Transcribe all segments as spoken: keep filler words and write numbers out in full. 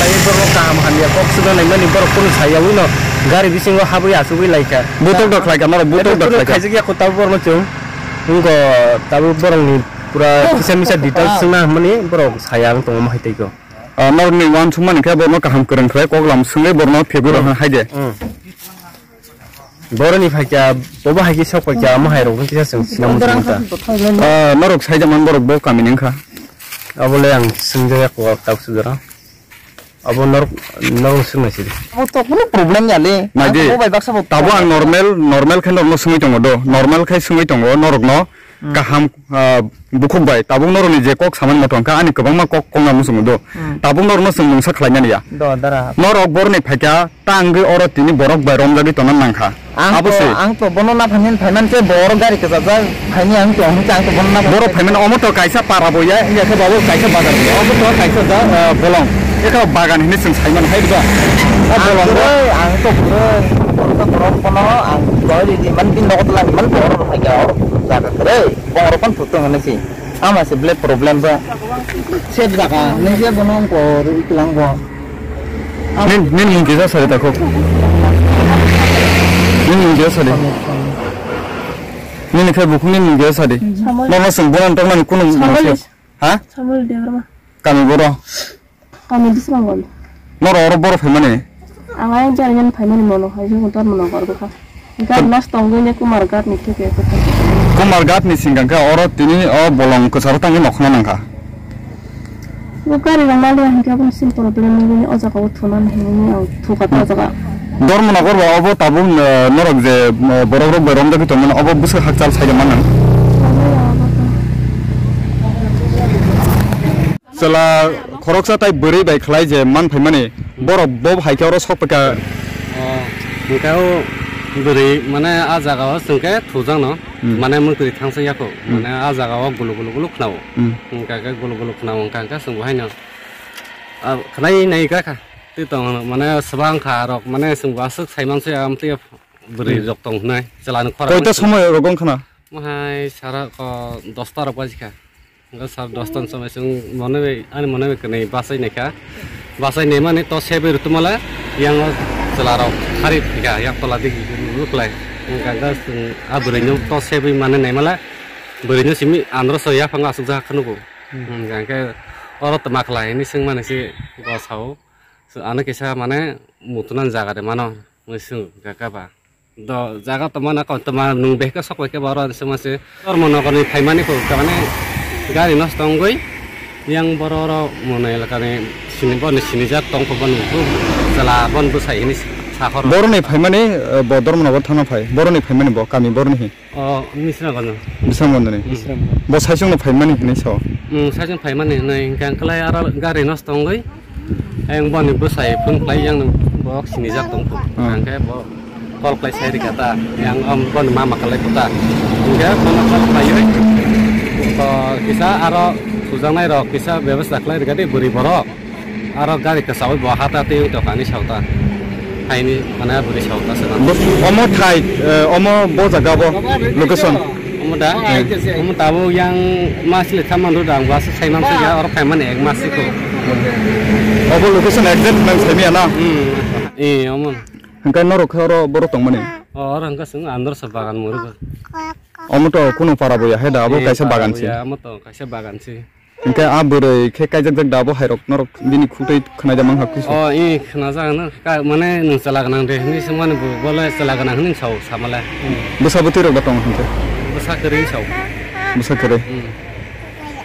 lai, borok no kaham hamya kok suna naimani borok phuru saya wi no gari bisingo habwi achugwi lai kha. Butok da khlai kha, norok butok da khlai kha. Khaijak ya kho tabuk borok no chwng. Wngkha tabuk borok ni pura kisa misa details swngna hwnmani borok saya wng tongma hai tei kho. Ah, norok ni uansukmani khe borok no kaham kwrwng khlai kok lam swngwi borok no phegwi rw hai de. Borok ni phaikya, bobo hai khe sok paikya, amo hai rok kisa chwng sinamung tong ta. Ah, norok saijak man borok bo kami ni wngkha. Abo le ang swngjak ya kho tabuk sujaro. Abo norok, norok swngnai sidi. Abo to kuno problem ya le. Nai di. Abo bai baksa bo tabuk ang normal, normal khe norok no swngwi tongo do. Normal khe swngwi tongo norok no. Kaham, ah, bukhuk bai. Tabuk norok ni je kok samani moto hwnkha ani kwbangma kok kongna muchungo do. Tabuk norok no chwng mungsa khlai nani ya. Do, dara. Norok borok ni phaikya tangwi oro tini borok bai romjagwi tongna nangkha. Ang to, ang to bono na phaimani, phaimani khe bo oro gari kwchajak phaini ang to, ang to bono na phaimani. Borok phaimani omo to kaisa para bo ya, wngya khe bo kaisa bazar bo ya. Omo to kaisa ja, ah, bolong. Ekha bagan hinwi chwng saimano hai ba. Ah, bolong bo. Ang to kwrwi, ang to kwrwi, borok bono ang kwrwi di man bin nogo tla man borok hai ka oro jaga kwrwi. Borok phan thutong hinwi si. Ama se ble problem ba. Sep jaga, nini je bono ang kwrwi tlang bo. Nini, nini mung kisa sari takhuk. Nini mung kisa sari. Nini khai bukhuk nini mung kisa sari. Samol. Nono chwng bono tongmani kunu mung Samol se. Ni. Ha? Samol Debbarma. Kami boro. Kami Bisramganj. Norok oro boro phaimani? Ang ayang jani jani phaimani mono hai, jukun tor mono gorbo kha. Ghat mas tongwi ne Kumar Ghat ni theke. Kumar Ghat ni singkang khe oro tini o bolong kwcharo tangwi nokhorna nangkha. Bo gari rok mali ya hinkhe aboni sim problem wngwi o jaga o thunani hinwi ang thuka ta o jaga. Dharmanagar ba obo tabuk, eh, norok je, eh, borok rok bai romjagwi tongmani obo bwswk hakchal sai rwmani. Chwla khoroksa tai bwrwi bai khlai je man phaimani, borok bo hai khe oro sok phaikha. O, hwnkhe o bwrwi mane a jaga o chwng khe thujakno, mane mwntwi thangsa yakho, mane a jaga o gulu gulu gulu khnao. Hwnkhe gulu gulu khnao hwnkha hwnkhe chwng bo haino, a, khnai nai kha kha. Twi tong mane swbang kha rok mane chwng bo aswk sai manse amtwi bwrwi rok tong hwnwi chwla ni khorang. Koita somoi rok wng khna? Mohai sara ko dosta rok baji kha. Hwnkhe sara dosta ni somoi chwng mone bai, ani mone bai kwnwi bachai nai kha. Bachai nai mani to sebwi rwtwma le yang o chwla rok khari thika yang tola digi nuklai. Hwnkhe chwng a bwrwi no to sebwi mani nai male. Bwrwi no simi andro so yaphang asuk ja khnubu. Hmm. Hmm, hingkhe oro tma khlai hini swngmani se bo sao. So, ano kisa mane muthunani jaga de mano, mui swng kaka ba. Do jaga tma na kon tma nung behka sok bai khe ba oro swngma se. Dharmanagar ni phaimani kho, tamane gari nosto wngwi yang boro oro mono elaka ni sini, boni sinijak tong kho, boni chwla, boni bwsai hini sa horo. Boroni phaimani, eh, bo Dharmanagar thana phai. Boroni phaimani bo, kami boroni hi. O, Misrangganj no. Misrangganj ni. Hmm. Bo saichung no phaimani hinwi sao. Hmm, saichung phaimani hinwi hingkhe ang klai aro gari nosto wngwi. Ang boni bwsai phone khlai yang no bo sinijak tong kho. Hmm. Hingkhe bo call khlai sai rikha ta. Yang, um, boni mama khlai kho ta. Hingkhe bono call khlaiwi. To kisa aro sujaknai rok kisa bebostha khlai rikha di bwrwi borok. Aro gari kwchao bo hata twi tongkha ni sauta. Haini mane bwrwi sauta se na. Bo, omo thai, eh, omo bo jaga bo location. Omo da? Eh. Omo tabuk yang mas le thaman ro dang ba se sai mam se ya, oro phai mani ek mas se ko. Obo location exact nang sai miya na? Hmm. Eh, omo. Hingkhe norok khe oro borok tongmani? O, oro hingkhe chwng andro sa bagan muru. Omo to kuno para bo ya hai da, abo kaisa bagan se. Eh, para bo ya, omo to kaisa bagan se. Hingkhe a bwrwi khe kaijakjak da abo hairok norok bini khutui khwnai da mang ha kisa? O, i khwnajak no, ka, mane nwng chwla gwnang de hinwi swngmani bo, bo le chwla gwnang hinwi sao samale. Bwsa bwtwi rok da tong hingkhe? Bwsa kwrwi sao. Bwsa kwrwi. Hmm.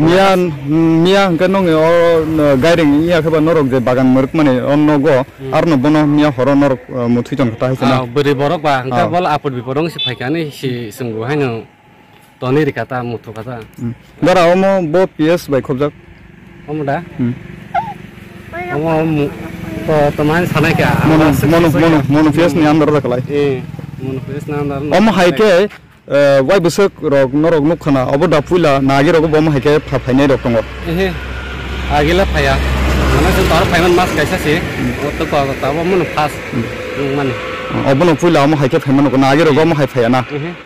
Miya, miya hingkhe nongni o, no, gairing ya khe ba norok je bagan mwrwkmani o nogo, hmm, arno bono miya horo norok, uh, muthwi tong kha ta hai se na? Ah, bwrwi borok ba, hingkhe ah, bo le apot bipot wng se phai kha ni si swngbo haino. Toni rikha ta, muthu kha ta. Hmm. Dara omo bo P S bai khobjak. Omo da? Hmm. Omo mu-, to, to man sanai kha. Mono, mono, mono, mono P S ni under da kalai. Eh, mono P S ni under. Omo hai khe, eh, wai bwswk rok norok nuk khana, obo da puila nagi rok bo omo hai khe pha phainai rok tongo. Ehe. Agi le phaiya. Mane se tor phaiman mas kaisa se. Hmm. O to ko ta bo mono first. Hmm. Nung mani. Obo no puila omo hai khe phaimano ko nagi rok omo hai phaiya na. Ehe.